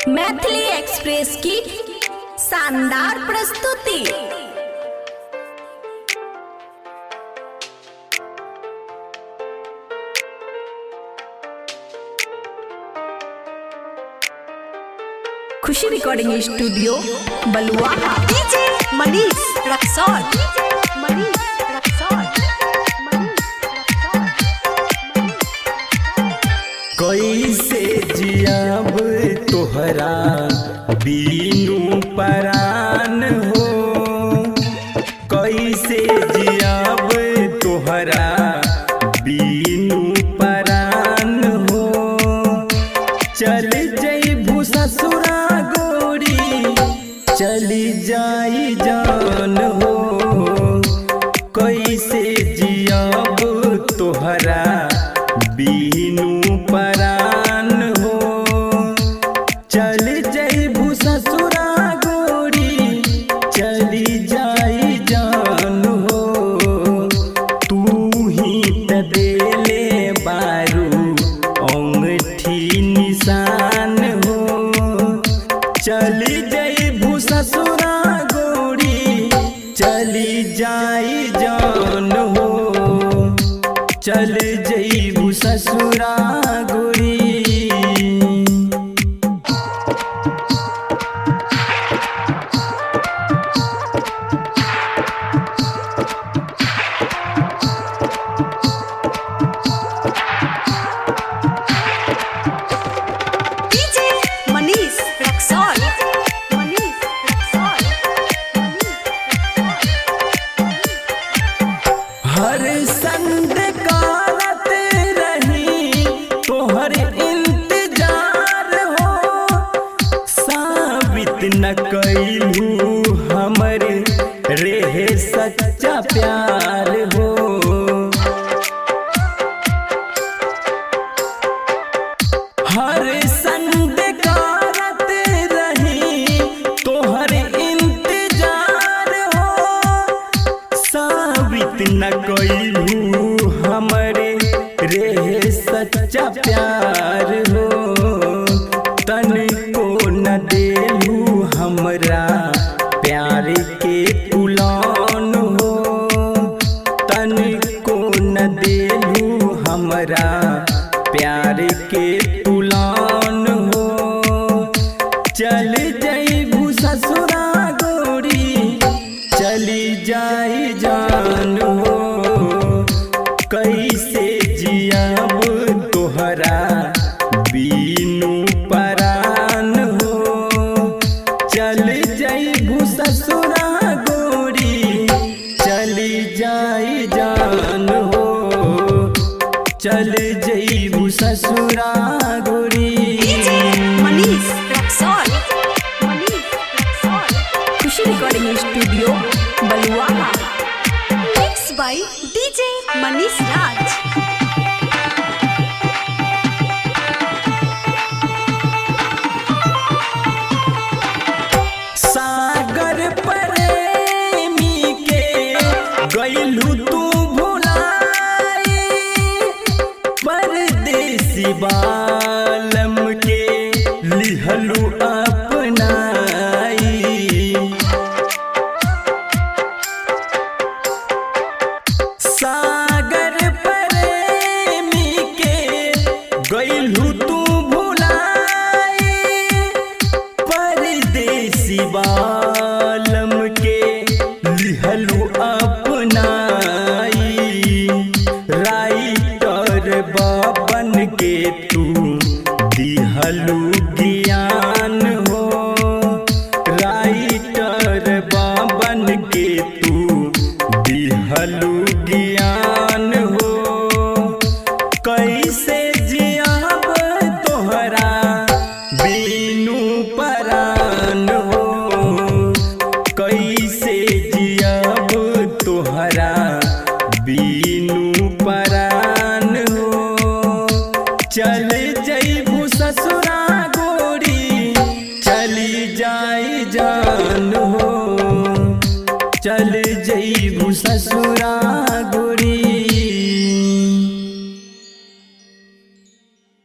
Maithili express की शानदार प्रस्तुति। Khushi recording studio Baluaha. DJ Manish Raxaul. Manish Raxaul. कैसे जियाब तोहरा बीनू परान हो, कैसे जियाब तोहरा बीनू परान हो। चल जईबू ससुरा गोरी, चली जाई जान हो। कैसे जियाब तोहरा बीनू परान हो। चल जईबू ससुरा गोरी, चली जाई जान हो। तू ही त देले बारू अंगूठी निशान हो। चली जईबू ससुरा गोरी, चली जाई जान हो। चल जईबू ससुरा गोरी। DJ Manish Raxaul. Manish Raxaul. हर संग करत रही तोहर इंतजार हो। साबित न कैलू हमर रेहे सच्चा प्यार हो। हर संग करत रही तोहर इंतजार हो। साबित न कैलू हमरे रे सच्चा प्यार हो। तन को न देलू हमरा प्यार के तुलान हो। तन को न देलू हमरा प्यार के तुलान हो। चल जईबू ससुरा गोरी, चली जाई जान हो। कैसे जियाब तोहरा बीनू परान हो। चल जईबू ससुरा गोरी, चली जाई जान हो। चल जईबू ससुरा गोरी। DJ Manish Raxaul. Manish Raxaul. Khushi recording studio Baluaha. Mix by DJ Manish Raj. सागर प्रेमी के गईलू तू भुलाई, परदेसी बालम के लिहलू अपनाई। सागर प्रेमी के गईलू तू भुलाई, परदेसी बालम के लिहलू अपनाई। राइटर बाबन के तू दिहलू ज्ञान हो। राइटर बाबन के तू दिहलू ज्ञान हो। कैसे जियाब तोहरा बीनू परान हो। कैसे जियाब तोहरा बीनू परान हो। चल जईबू ससुरा गोरी, चली जाई जान हो। चल जईबू ससुरा गोरी।